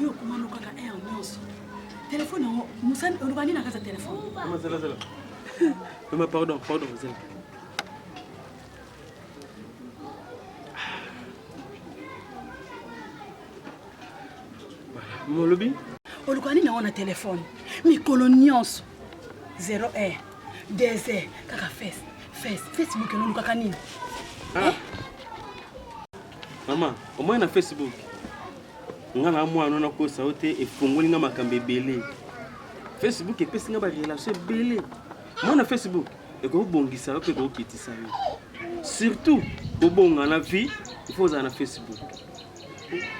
Yo okoma no kaka heure nyonso. Telefone yango, mosani oluka nini na kati ya telefone? Mama zela zela. Mama pardon, pardon zela. Voilà. Molobi? Oluka nini yango na telefone? Mikolo nyonso 0 heure, 2 heures, kaka face, face, Facebook yango olukaka nini? Ah. Mama, omoni na Facebook nga na mwana nakosa yo te efongoli nga makambo ebele. Facebook epesi nga ba relation ebele. Mwana Facebook ekobongisa yo mpe ekokitisa yo. Surtout kobonga na vie, il faut ozala na Facebook.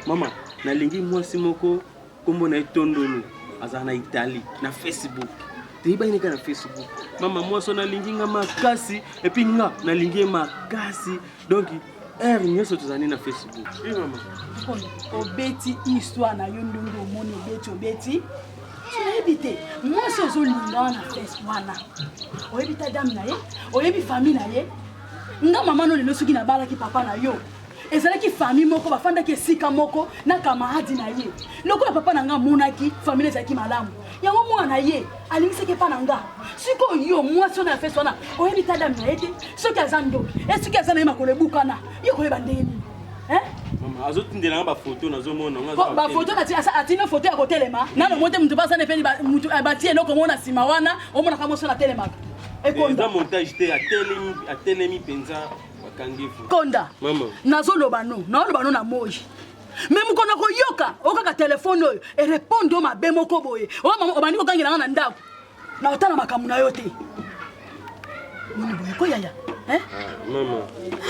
Mama, nalingi mwasi moko kombo na ye Tondolo, azala na Italie na Facebook. Toyebani kaka na Facebook. Mama, mwasi wana alingi nga makasi epuis nga nalingi ye makasi. Donc heure nyonso tozali na Facebook. Oui mama. Obeti histoire na yo ndenge omoni obeti obeti. Nayebi te mwasi ozolinga wana face wana oyebi ta dame na ye oyebi famille na ye nga mama no lelo soki nabalaki papa na yo ezalaki famille moko bafandaki esika moko na kamaradi na ye lokola papa na nga amonaki famille ezalaki malamu yango mwana na ye alingisaki epa na nga sikoyo yo mwasi wana ya fesi wana oyebi ta dame na ye te soki aza ndoki e soki aza na ye makolo ebukana yo koyeba ndenge nini azotindela nga bafoto nazomona bafoto atindi foto ya kotelema nano mo te moto baza na epeni eh, batie eloko moko na nsima wana omonaka moso natelemaka ekonda montage te atelemi mpenza bakangi konda nazoloba no naoloba no na moi me mokolo nakoyoka okaka telefone oyo erepondre yo mabe moko boye obandi kokangela nga na ndako na otala makambo na yo te moni boye ko yaya ah, mama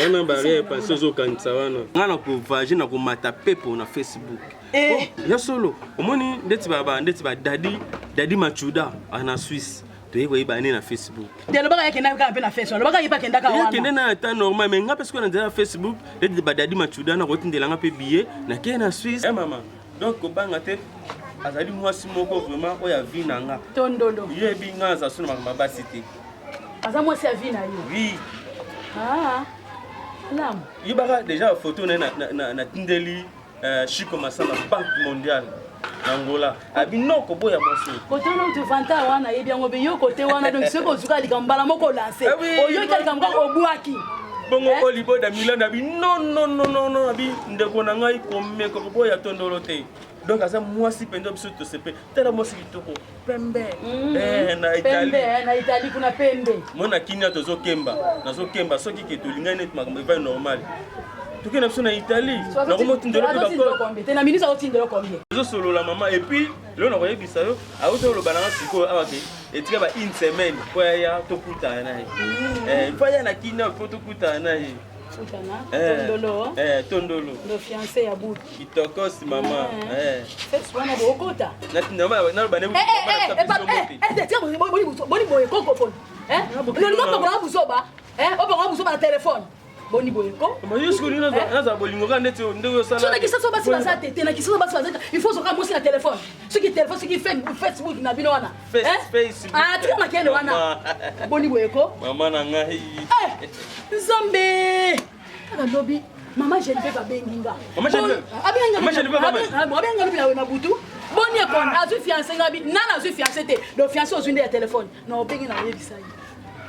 wana barrière pasi ozokanisa wana nga na kovage na komata pepo na facebook eh. oh, ya solo omoni ndeti ndeti badadi dadi machuda na swisse toye koyeba ne na facebook te alobaka ye akendaka kaka mpe na facebook alobaka ye mpe akendaka wana akende na ata normal mais nga mpe sikoyo na nzela ya facebook neti badadi machuda na kotindela nga mpe billet nakei na swisse eh, mama donc kobanga te azali mwasi moko vraiment oyo avi na nga tondolo yebi nga aza so na makambo ya basi te aza mwasi ya vi na yo oui ah, lamu yebaka déjà photo na ye natindeli Euh, Chico Masamba, Banque mondiale na Angola. Abi non koboya mwasi. Kote wana utu vanta wana yebi yango be yo kote wana donc soki ozuka likambo mbala moko olanse. Ah Oyoki likambo kaka obwaki. Bongo eh? Oliboda Milan abi non non non non non abi ndeko na ngai komeka koboya tondolo te. Donc aza mwasi mpenza biso tosepe. Tala mwasi kitoko. Pembe. Mm. Eh, na Italie. Pembe, eh, na Italie kuna pembe. Moi na Kenya tozokemba. Nazokemba soki ke tolingani neti makambo evai normal. Toke na biso na Italie. Nakomotindela mpe bakolo. Te na minute azotindela combien? Tozosolola mama et puis lelo nakoyebisa yo auti oloba nanga sikoyo awa ke etika ba une semaine mpo yaya tokutana na ye. Mm. Eh, mpo aya na Kenya mpo tokutana na ye. Kutana eh, tondolo. Eh, tondolo. Le fiancé ya butu. Kitokos mama. Eh. eh. Fes wana bokota. Naloba ne boni boye koko fone. Eh? Lolingo pakola buzoba. Eh, opakola buzoba na telefone. Boni boye ko. Yo sikoyo nazala bolingo kaka ndeti ndenge osala. Soki kisasa basi baza te, te na kisasa basi baza te. Il faut soka mwasi na telefone. Soki telefone soki Facebook na bino wana. Eh? Ah, tika makele wana. Boni boye ko. Mama na ngai. Eh, Nzambe. Kaka lobi mama Geneviève abengi nga. Mama Geneviève. Abengi nga lobi na butu. Boni ekon azwi fiancé nga bi nana azwi fiancé te. Donc fiancé ozwi nde ya telefone. Na obengi na oyebisa ye.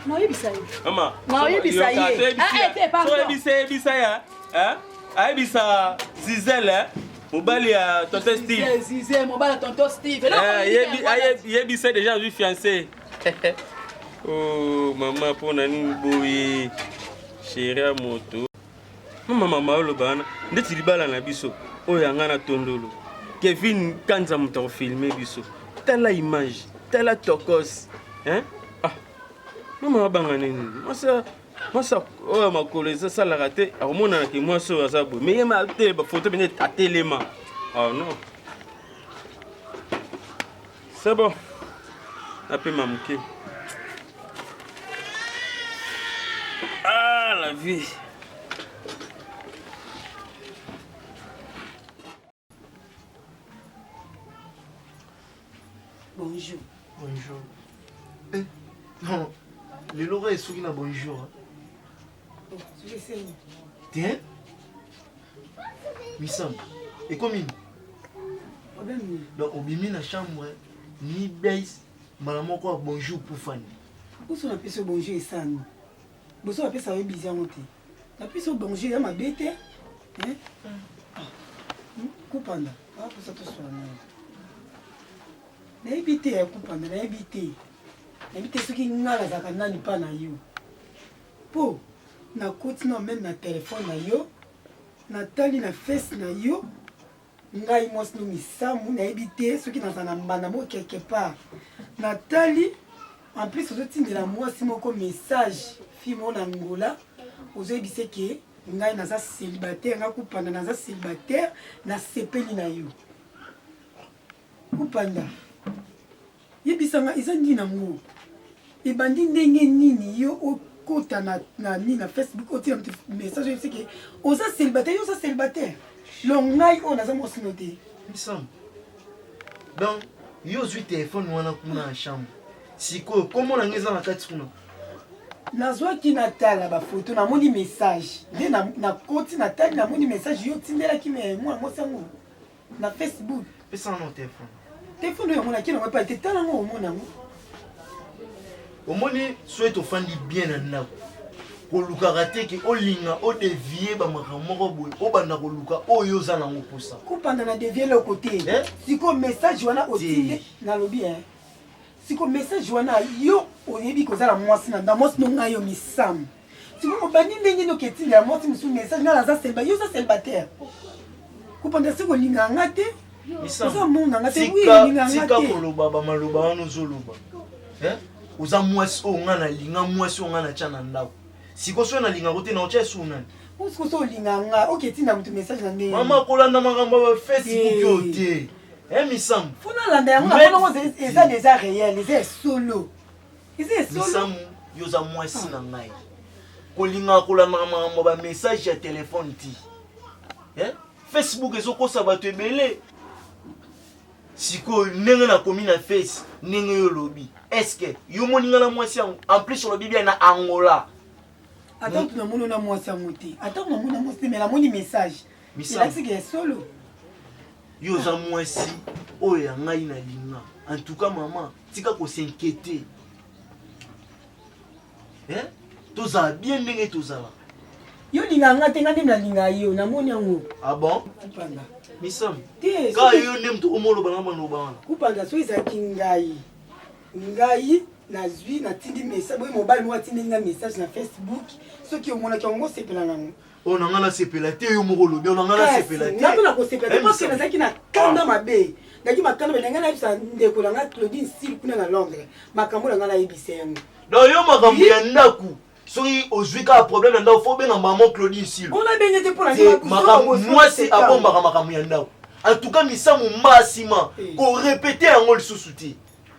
Na oyebisa ye. Mama. Na oyebisa ye. Eh, eh, te pardon. Oyebisa yebisa ya. Hein? Ayebisa Zizel hein? mobali ya tonton Steve. Zizel mobali ya tonton Steve. Eh, yebisa déjà azwi fiancé. Oh mama mpo na nini boye chéri ya moto mama mama oloba wana ndeti libala na biso oyo ya ngai na tondolo kevin kanza moto akofilme biso tala image tala tokos hein? ah mama abanga nini mwasi mwasi oyo makolo ezasalaka te akomonana ke mwasi oyo aza boye me ye te bafoto mpenza atelema oh non c'est bon napema moke ah la vie Bonjour. Bonjour. Eh, non, lelo kaka esuki na bonjour. Oh, Te? Misambo, ekomi nini? Problème nini? Donc obimi na chambre ni base mbala moko ya bonjour pufani. Boso napesi yo bonjour esani. Boso bapesa yo bizi yango te. Napesi yo bonjour ya mabe te. Hein? Ah. Kupanda, aposa toswana. Nayebi te ya kupanda, nayebi te. Nayebi te soki nga nazalaka nani pa na yo. Po nakoti na meme na telefone na yo, natali na face na yo, ngai mwasi no misamu nayebi te soki nazala na mbanda moko quelque part. Natali en plus ozotindela mwasi moko message fille moko na Angola, ozoyebisa ke ngai naza célibataire, ngai kupanda naza célibataire, nasepeli na yo. Kupanda yebisa nga eza nini nango ebandi ndenge nini yo okota na, na nini na Facebook otia moto message oyebisi ke oza célibataire, yo oza célibataire lo ngai oyo naza mwasi no te. Misamu donc yo ozwi telefone wana kuna na chambre sikoyo kombo na ngai eza na kati kuna. Nazwaki natala bafoto namoni message nde nakoti natali namoni message yo otindelaki me mwana mwasi yango na Facebook. Pesa nga telefone. Telefone oyo yango nakei nango epai te, tala yango omona yango. Omoni soki tofandi bien na ndako kolukaka te ke olinga odevie bamakambo moko boye obanda koluka oyo oza nango mposa. Kopanda na devie eloko te. Eh? Sikoyo message wana otinde nalobi eh. Sikoyo message wana yo oyebi kozala mwasi na ndako, mwasi no ngai yo misamu. Sikoyo obandi ndenge nini oketindela mwasi mosusu message ngai naza célibataire, yo oza célibataire. Kopanda soki olingaka nga te, oza mona nga te, oui olingaka nga tika te. koloba bamaloba wana ozoloba. Eh? Oza mwasi oyo ngai nalinga, mwasi oyo ngai natya na ndako. Sikoyo soki nalingaka te naotya esu nani? Sikoyo soki olingaka nga, oketinda moto message na ndenge nini? Mama kolanda makambo ya Facebook oyo Eh. te. Eh Misamu. Faut nalanda yango na bongo eza déjà réel, eza ya solo. Eza ya solo. Misamu, yo oza mwasi na ngai. Kolingaka kolandaka makambo ya ba message ya telefone ti. Eh? Facebook ezokosa bato ebele. Sikoyo ndenge nakomi na face ndenge yo olobi. Est-ce que yo omoni nga na mwasi yango? En plus olobi bien na Angola. Ata kutu namoni na mwasi yango te. Ata kutu namoni na mwasi te mais namoni message. Misamu. Elakisi ke ya solo. Yo oza mwasi oyo ya ngai nalinga. En tout cas maman, tika ko s'inquiéter. Hein? Tozala bien ndenge tozala. Yo olingaka nga te, nga nde nalinga yo, namoni yango. Ah bon? Kupanda. Misamu. Te, Kaka soki yo nde moto okomoloba na maloba wana. Kupanda soki ezalaki ngai. Ngai nazwi natindi message, boye mobali moko atindeli nga message na Facebook, soki omonaki yango osepela nango. Oyo na ngai nasepela te, yo moko olobi, oyo na ngai nasepela te. Nga mpe nakosepela te Eh, parce que Misamu. nazalaki na kanda mabe. Nazalaki makanda mabe, na ngai nayebisa ndeko na ngai Claudine Sil kuna na Londres. Makambo na ngai nayebisa yango. Donc yo makambo ya ndako soki ozwi kaka problème ya ndako fo obenga maman Claudine Sil. Mpona abenge te mpona Te, nini? makambo mwasi abombaka makambo ya ndako. En tout cas Misamu mba nsima Eh. korepete yango lisusu te.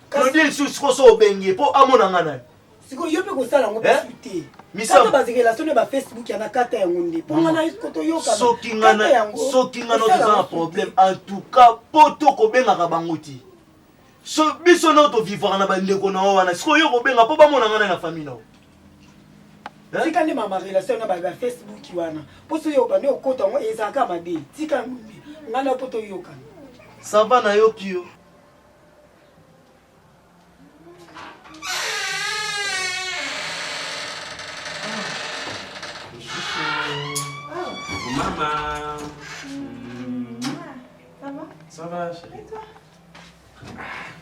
Claudine lisusu sikoyo so obenge mpo amona nga nani. Sikoyo yo mpe kosala yango Eh? bisu te. Misamu. Kata ba relation na ba Facebook ya na kata yango nde. Mpo nga na koto yoka. Soki nga na soki nga na toza na problème en tout cas po to kobengaka bango te. So biso na to vivre na bandeko na yo wana sikoyo yo kobenga mpo bamona nga na famille na yo. Eh? Tika nde mama relation na ba ba Facebook wana. Mpo soki obandi okota yango ezalaka mabe. Tika yango nde. Nga na mpo toyokana. Ça va nayoki yo. Maman. Ça va? Ça va, chérie. Et toi?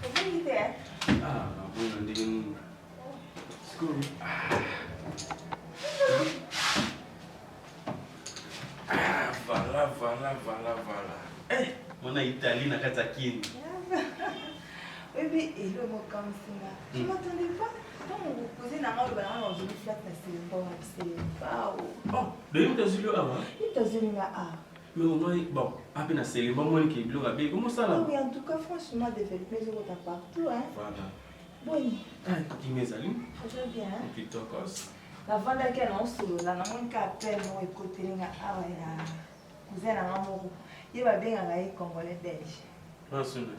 Obongi te, hein? Ah, bon, ndenge nini? Sikoyo. Ah, voilà, voilà, voilà, voilà. Eh, mwana Italie na kati ya Kin. Oyebi eloko okamwisi nga. Je m'attendais pas. Ntango okoze na nga oloba na nga na ozoli flat na Selemba wana Selemba. Oh, doyi moto azwi yo awa? Ye moto azwi nga awa. Mais au moins, bon, ape na Selemba omoni ke biloko abe, comment ça là? Oui, en tout cas, franchement, développement ezokota partout, hein. Voilà. Boni. Ah, kimi ezali? Oza bien, hein? Kitokos. Navandaki na osolola, namoni ka appel moko ekoteli nga awa ya cousin na nga moko. Ye babengaka ye Congolais belge. Masuna.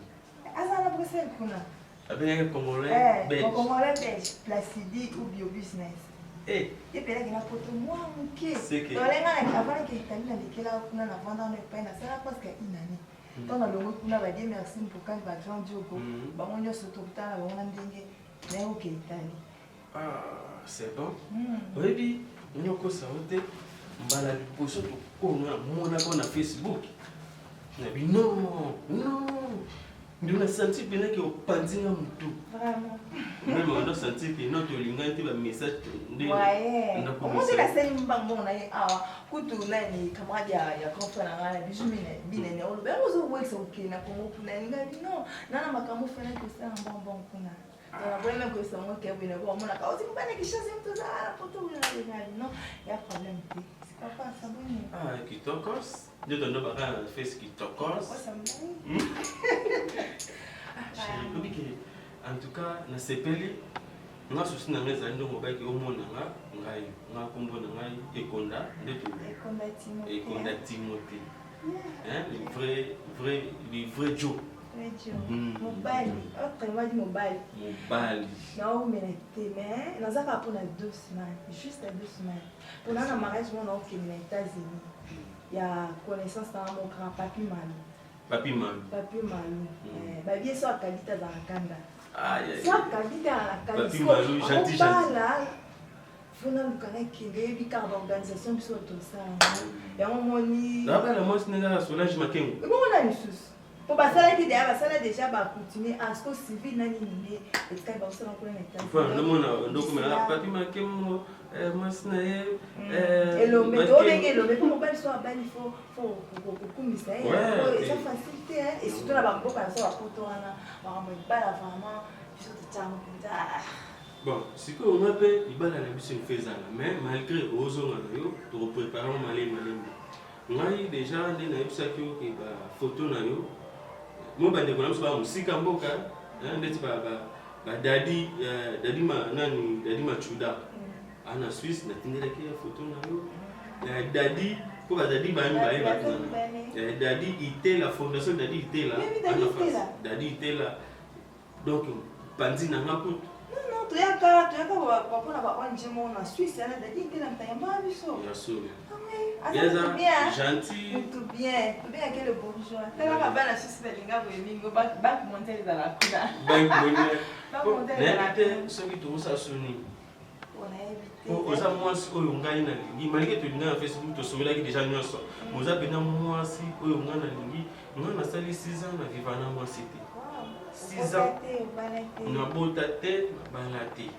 Aza na Bruxelles kuna. Babengaka Congolais Eh, belge. Congolais belge, Placidi ou bio business. Eh. Ye pelaki na poto mwa moke. Seke. Donc, nga na avant que Italie na lekelaka kuna na vanda wana epai nasala presque une année. Ntango nalongwe kuna ba Dieu merci Mpokani ba grand Diogo mhm. bango nyonso tokutana na bango na ndenge naye oke Italie. Ah, c'est bon. Hmm. Oyebi nyokosa yo te mbala liboso tokoma namonaka na Facebook na bino non Nde na sentir pena ke opanzi nga mutu. Vraiment. Meme on a senti que non tolingani te ba message nde. Ouais. Omoni na sali mbango na ye awa kutu nani camarade ya ya grand frère na ngai na bijou mine binene oloba yango ozo wekisa kokende na Congo kuna ngai non nana makambo fana kosala mbongo kuna. Naboyi meme koyebisa bango ke boye na boye bamonaka ozi mobali na Kinshasa ye moto oza na poto boye na boye na non ya problème te c'est papa ça boni. Ah kitokos nde tondo baka na face kitokos. Chérie obi ke en tout cas nasepeli nga souci na ngai ezali ndongo obaki omona nga ngai nga nkombo na ngai ekonda nde to ekonda timothée hein le vrai vrai le vrai Joe Mobali autrement dit mobali mobali naomela te mais naza kaka mpona deux semaines juste deux semaines mpona na mariage mona okende na états-unis ya connaissance nanga mon grand papi malu papi malu papi malu mm. babie so akabi te azalaka kanda so akabi te azalaka kanda Faut naluka nakende oyebi kaka ba organisation biso tosala yango moni. Nabala mwasi ndenge kaka Solange Makengo. Ebongo na lisusu po basalaki deja basala deja ba coutumier en ce civil na nini nde etikali bakosala kuna na États-Unis. Enfin ndomona ndokomela papi Makengo eh, mwasi na ye mm. eh, elombe tobenge elombe mpo mobali so abali fo fo kokumisa ye eza facile te et surtout na bamboka na so bapoto wana makambo ebala vraiment biso totyango mpenza. Bon sikoyo nga pe libala na biso il faut ezala mais malgre ozonga na yo toko prepare yango malembe malembe ngai dejà nde nayebisaki yo ke ba photo na yo mo bandeko na biso ba mosika mboka ndeti ba ba ba dadi euh, dadi ma nani dadi machuda mm. ana Suisse natindelaki ya photo na yo euh, dadi mpo ba dadi ba mibale bato na euh, dadi itela fondation dadi itela dadi itela Donc panzi na nga kutu. Non non toyaka toyaka mpona ba ONG moko na Suisse yana dadi nte na mtayamba biso. Ya solo. Ah oui. Aza bien. Gentil. Mutu bien. Tobengaki le bourgeois. Talaka bana Suisse balinga boye mingi banque mondiale ezalaka kuna. Banque mondiale. Banque mondiale ezalaka. Nayebi te soki tokosala soni. Po oza mwasi oyo ngai nalingi malgre tolinga na facebook tosololaki deja nyonso oza mpena mwasi oyo ngai nalingi ngai nasali 6 ans na viva na mwasi te 6 ans nabota te nabala te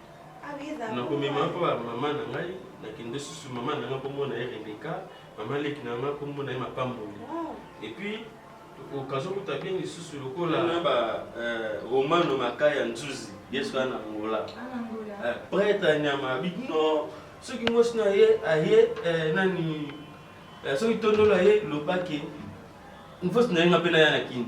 ah nakomema mpo bamama na ngai nakende susu mama na ngai nkombo na ye rebeka mama leki na ngai nkombo na ye mapamboli epuis Occasion kuta bien lisusu lokola na ba euh, Romano Makaya Nzuzi yesu ana Angola euh, prêtre ya nyama abi non soki mwasi na ye aye euh, nani euh, soki tondolo aye lobaki mfosi na ye nga mpe naya na kini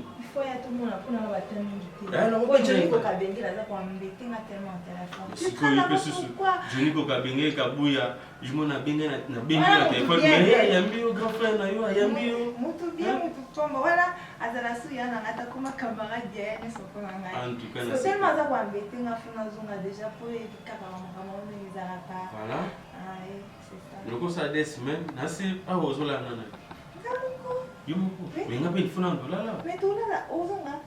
sikoyo mpe susu joni kokabenge kabuya Jumeau na bengi na bengi na téléphone mais ye ayambi yo grand frère na yo ayambi yo. Mutu bien mutu pomba wana azala su ya na ngata koma camarade ya nyonso mpo na ngai. En tout cas na tellement aza ko embêter nga fo nazonga déjà po yebi kaka makambo yango ndenge ezalaka. Voilà. Ah, eh, c'est ça. Lokosa des semaines nasi awa ozolala na nani? Nga moko. Yo moko. Mais nga mpe il faut na ndolala. Mais tolala ozonga.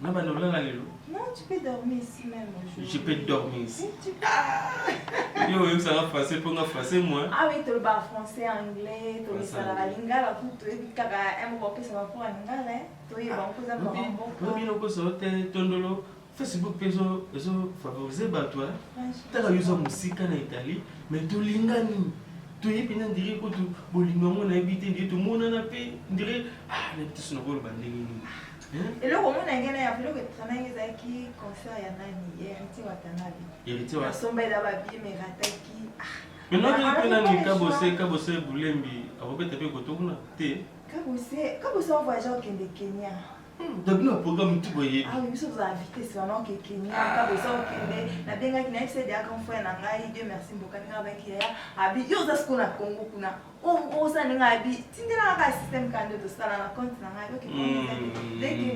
Na banda olala lelo? Non, tu peux dormir ici même aujourd'hui. Je peux dormir ici. Oui, tu peux. Yo oyebisa nga français mpo nga français moi. Ah oui, tolobaka français, anglais, tolosalaka lingala kutu toyebi kaka un moko opesa ba cours ya lingala eh. Toyeba ngo mpo eza mboka. Oyebi nokosa yo te tondolo Facebook mpe ezo ezo favoriser bato eh. Tala yo oza mosika na Italie mais tolingani. Toyebi na ndire kutu bolingo yango nayebi te ndire tomonana mpe ndire ah nayebi te soki nakoloba ndenge nini. Eloko omona ngai na ya eloko etranaki ezalaki concert ya nani Héritier Watanabe. Héritier Watanabe. Asomba ela ba billet mais rataki. Mais non mpe nani Kabose Kabose Bulembi akobeta mpe koto kuna te. Kabose Kabose en voyage okende Kenya. Donc bino programme tout boyebi. Ah oui biso tozala vitesse wana oke Kenya Kabose okende nabengaki nayebisa deya grand frère na ngai Dieu merci mboka ndenge abaki yaya abi yo oza sikoyo na Congo kuna Oza ndenge abi tindela nga kaka système kaka nde tosala na compte na ngai oke ndenge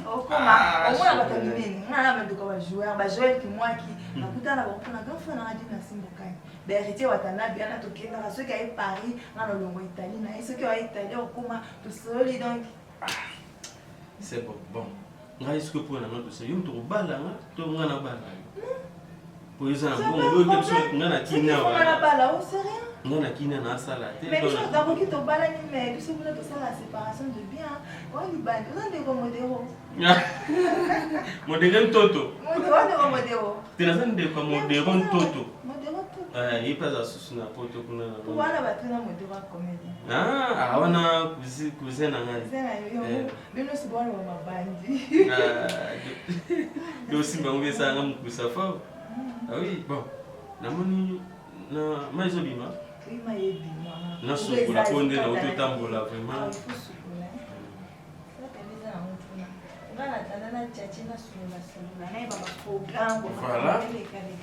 okoma omona bato ya minene nga na banduka ba joueur ba Joël Kimwaki nakutana na bango mpona grand frère na nga Dieu merci Mbokani ba héritier Watanabe wana tokendaka soki aye Paris nga na longwa Italie na ye soki aye Italie okoma tosololi donc. C'est bon. Bon. Ngai soki mpo na ngai tosa yo moto kobala nga to nga nabala yo po eza na mbongo oyo biso nga na kini awa nga na kini nasala te. Mais biso tokoki tobalani, mais biso kuna tosala séparation de bien. Oyo libandi oza ndeko Modero. Modero Ntoto. Ndeko Modero. Te, naza ndeko ya Modero Ntoto. Modero Ntoto. Ye mpe aza susu na poto kuna. Wana batuna Modero ya comédien. Ah, wana cousin na ngai. Cousin na yo. Bino nyonso bwana ba mabandi. Nde osimba yango esalanga mokusa fort. Ah oui, bon, namoni na mai ezobima. Oui, mai ebima. Nasukola mpo nde nauti otambola vraiment. Nga na tanda na tchatche na solola solola nayeba ba programme. Voilà.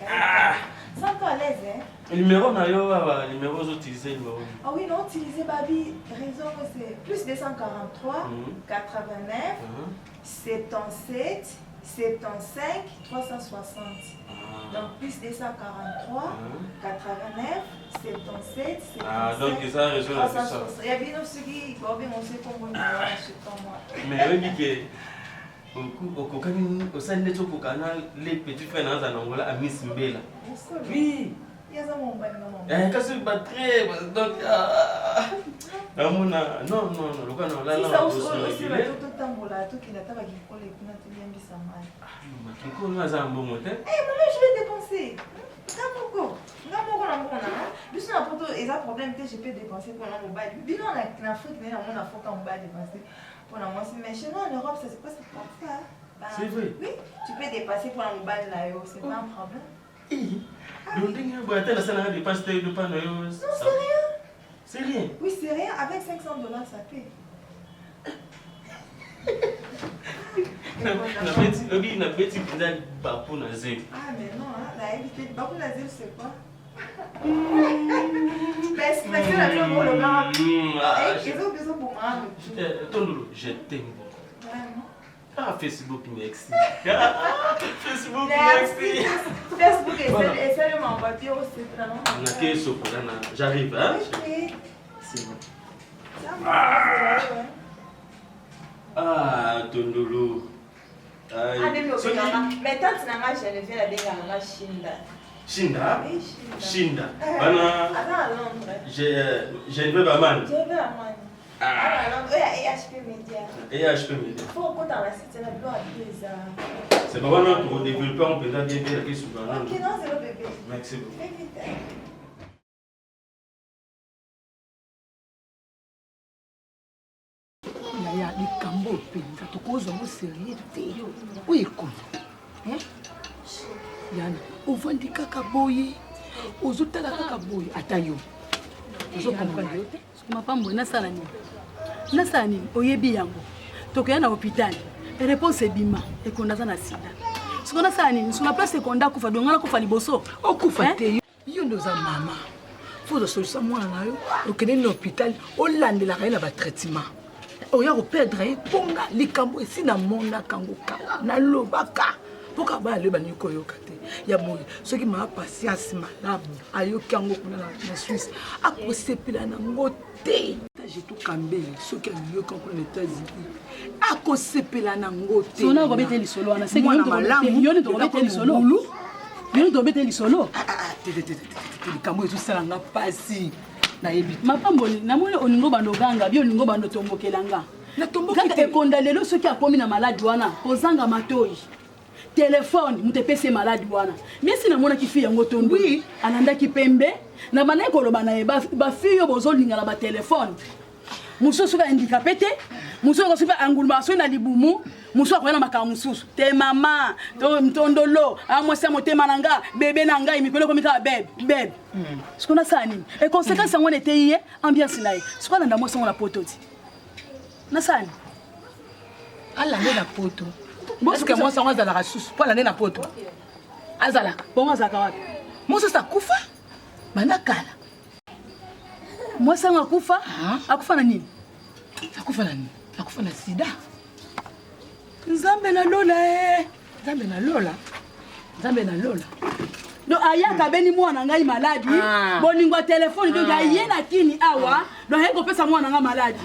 Ah. Sans toi à l'aise, hein? Numéro na yo awa, numéro ozoutilize numéro? Ah oui, non, utiliser babi raison, c'est plus 243 89 77 75 360. Donc plus 243 89 77 75. Ah, donc eza réseau na biso. 360. Ya bino soki baobenga ose kombo na je pas moi. Mais oyebi ke okokani, osali neti okokana na le petit frère na aza na Angola, Amis Mbela. Oui. Yaza mobali na mama. Eh, kasi batre donc namona non non non lokola na olala. Sisa osi bato totambola, tokende ata bakikole kuna toyambisa mai. Makikolo aza na mbongo te. Eh maman, je vais dépenser. Nga moko, nga moko na mbongo na nga. Biso na poto eza problème te, je peux dépenser mpona mobali. Bino na Afrique naye namona foka mobali dépenser mpona mwasi, mais chez nous en Europe ça se passe comme ça. Bah, C'est vrai. Oui, tu peux dépasser mpona mobali na yo, c'est pas un problème. Donc ndenge boye ata nasalanga dépense te elopa na yo. Non, c'est rien. C'est rien. Oui, c'est rien, avec 500 $ ça paie. Nabeti lobi, nabeti mpenza bapu na zelo. Ah, mais non, hein, nayebi te bapu na zelo c'est quoi? Expression na bino bolobaka ezobomaka motu. Tondolo, je t'aime beaucoup. Vraiment. Ah, Facebook, merci. Facebook, merci. Facebook esalema papier osepela. Nake sokola na j'arrive, hein? Ok. C'est bon. Ah, Tondolo. Ah, mais tante na nga Geneviève abengaka nga Shinda. Shinda? Oui, Shinda. Shinda. Bana. Aza na Londres. Geneviève Amani. Geneviève Amani. Aza na Londres, oyo ya EHP Media. EHP Media. Faut okota na site na biloko ya bino eza. C'est pas wana tokodévelopper yango mpenza bien bien ake suka. Ok, non, zelo bébé. Merci beaucoup. Fais vite. Yaya, likambo mpenza tokozwa ngo sérieux te. Oyo ekomi yana, ovandi kaka boye, ozotala kaka boye, ata yo ozocomprendre yo te. Mapambo, nasala nini? Nasala nini? Oyebi yango, tokoya na hôpital, réponse ebima, ekonda aza na sida. Siko nasala nini? So na place ekonda akufa, donc nga nakufa liboso? Okufa te. Yo nde oza mama, faut ozwa solution. Mwana na yo, okende na hôpital, olandelaka ye na batraitement, oya koperdre ye. Mponga likambo esi namonaka yango kala, nalobaka mpoka bana lelo balingi koyoka te. Ya boye, soki mama Patience malamu ayoki yango kuna na Swisse, akosepela nango te. Jetu Kambele, soki ayoki yango kuna na États-Unis, akosepela nango te. Sona okobeta lisolo wana. Mwana malamu. Yo nde tokobeta lisolo, yo nde tokobeta lisolo. Te, te, te, te, te, likambo ezosalanga mpasi, nayebi te. Mapamboli, namoni olingo bando oganga bi, olingo bando tombokelanga. Natomboki kaka te. Ekonda lelo soki akomi na maladi wana, kozanga matoi, telefone moto epesi ye maladi wana. Miesi namonaki fille yango tondo. Oui. Alandaki pembe na bandaki koloba na ye, bafille oyo bozolinga na batelefone, mosusu soki ahandicapé te, mosusu akosi mpe anguluma soki na libumu, mosusu akoya na makambo mosusu te. Mama Ntondolo, amwasi ya motema na nga, bebe na ngai, mikolo ekomi kaka bebe bebe. Siko nasala nini? E conséquence yango wana eteyi ye ambiance na ye. Siko alanda mwasi yango na poto ti nasala nini? Alande na poto? Est-ce mwasi yango azalaka susu mpo alande na poto? Azalaka? Bongo azalaka wapi? Mosusu akufa banda kala. Mwasi yango akufa? Ah. Akufa na nini? Akufa na nini? Akufa na sida. Nzambe na lola e! Nzambe na lola, Nzambe na lola. Donc ayaka abeni mwana ngai maladi. Ah. Bolingo ya telefone, donc aye na kini awa, donc aye kopesa mwana ngai maladi.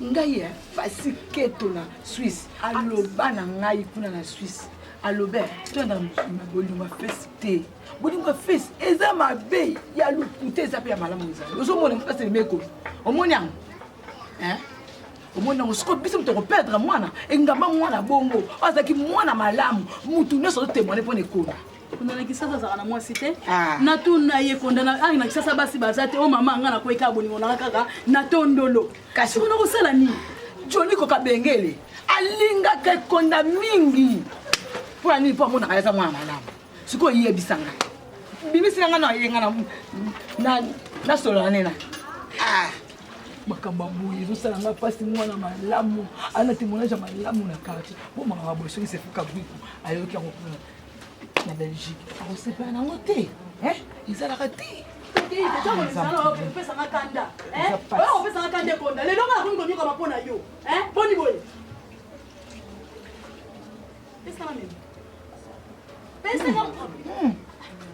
Ngai eh, fasi keto na Suisse aloba na ngai kuna na Suisse aloba tolanda bolingo ya fesi te bolingo ya fesi eza mabe ya lokuta eza mpe ya malamu ezali ozomona moto aselemi ekomi omoni yango omoni yango sikoyo biso moto akoperdre mwana engamba mwana bongo oyo azalaki mwana malamu motu nyonso azotemoine mpo na ekona Konda na kisasa azalaka na mwasi te ah. natuna ye konda na ah, na kisasa basi baza te o oh, mama nga nakwei kaka bolingo nanga kaka na tondolo kasi kuna kosala nini joni kokabengele alingaka ekonda mingi mpo na nini mpo amonaka ye aza mwana malamu sikoyo yebisa ngai bimisi na ngai na ye ngai nasolola nena ah. makambo ya boye ezosala nga mpasi mwana malamu ana témoignage ya malamu na quartier bo makambo ya boye soki sefuka briku ayoki yango kuna na belgique akosepela nango te ezalaka te opesanga kanda opesanga kanda ekonda lelo nga nakomi konyokama mpo na yo boni boye pesanga meme pesanga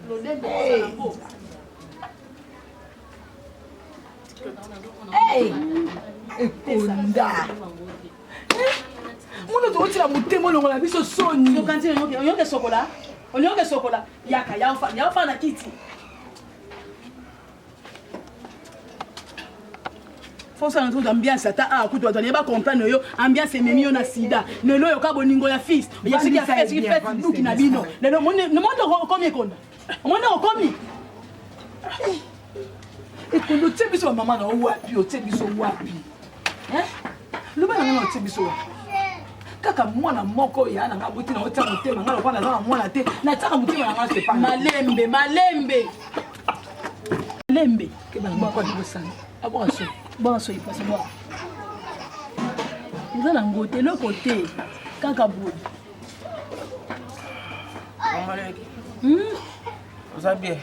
lolendo yango ekonda mona tokotila motema olongola biso soni oyoke sokola oyoke sokola yaka yaofa na kiti fosala nzoto ambiance ata awa kutu bato ba comprendre yo ambiance ememi yo na sida lelo oyoka boningo ya fils ya soki ya soki facebook na bino lelo monde okomi ekonda omoni okomi ekondo otie biso bamama na yo wapi otie biso wapi loba na ngai otie biso wapi kaka mwana moko ya na ngai aboti na otia motema ngai lokola naza na mwana te natiaka motema na ngai sepa malembe malembe malembe kebana moko alibosana abwaka so bwaka so ipasi bwaka eza na ngo te eloko te kaka boye Hmm? Oza bien.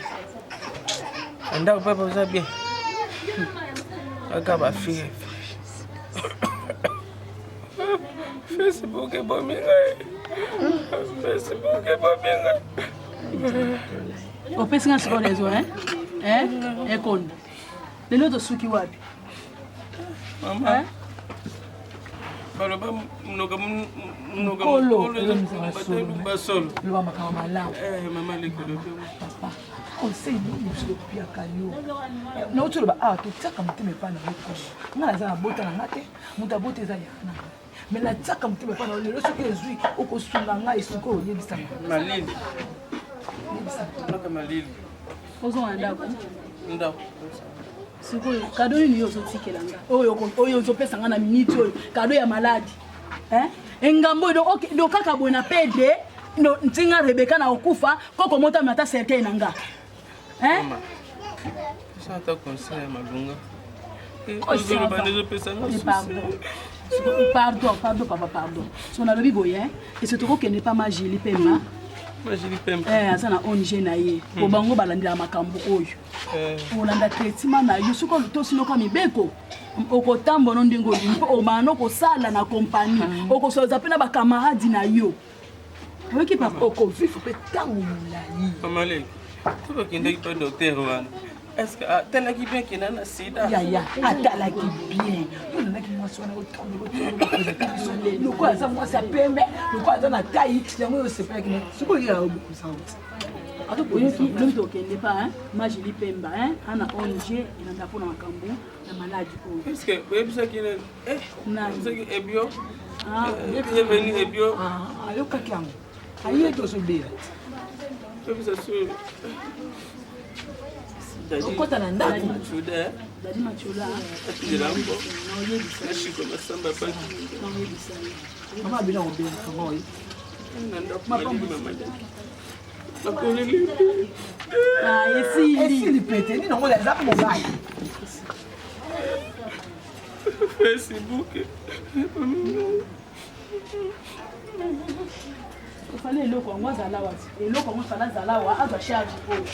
Ndako papa oza bien. Kaka ba fille. Facebook ebomi ngai. Facebook ebomi ngai. Opesi nga sikoyo raison hein? Hein? Ekonda. Lelo tosuki wapi? Mama. Hein? baloba mnoka mnoka mokolo solo loba makambo malamu eh, mama lekolo papa conseil nini biso topiaka yo eh, nauti oloba awa totiaka motema epai na yo kongo ngai naza na bota na nga te moto abota eza ya na ngai me natiaka motema epai na yo lelo soki ezwi okosunga ngai sikoyo oyebisanga malili malili ozonga na ndako ndako sikoyo kado nini yo ozotikela nga oyo ozopesa nga na miniti oyo kado ya maladi engambo oyo do kaka boye na pede ntinga rebeka na okufa koko motami ata cercueil na nga ata conseil ya malonga pardon pardon papa pardon so nalobi boye ese tokokende pa majili pemba eh, aza na ong na ye po hmm. bango balandela makambo oyo eh. olanda traitement na yo soki olutosi noka mibeko okotambola no ndenge olingi mpo obanda kosala na kompani hmm. okosoza mpe na bakamaradi na yo oyoki papa okovivre mpe ntango molai mamaleki to bakendaki mpe docteur wana est-ce atalaki bien kenda na sida yaya atalaki bien tolandaki mwasi wana otombeotombeopresente biso lokola aza mwasi ya pembe lokola aza na tai yango oyo osepelaki na soki oyela obokosa oyoki lobi tokende pa majili pemba ana ong elanda mpona makambo ya maladi oyo est ce que oyebisaki nani ebio bienvenu ebio ayokaki yango aye tozobela oyebisa su okota na ndako dadi machola mama abina kobela kanga oye esili pete nini yango eza mobali facebook efale eloko yango azala wa eloko yango efale azala wa azwa charge oyo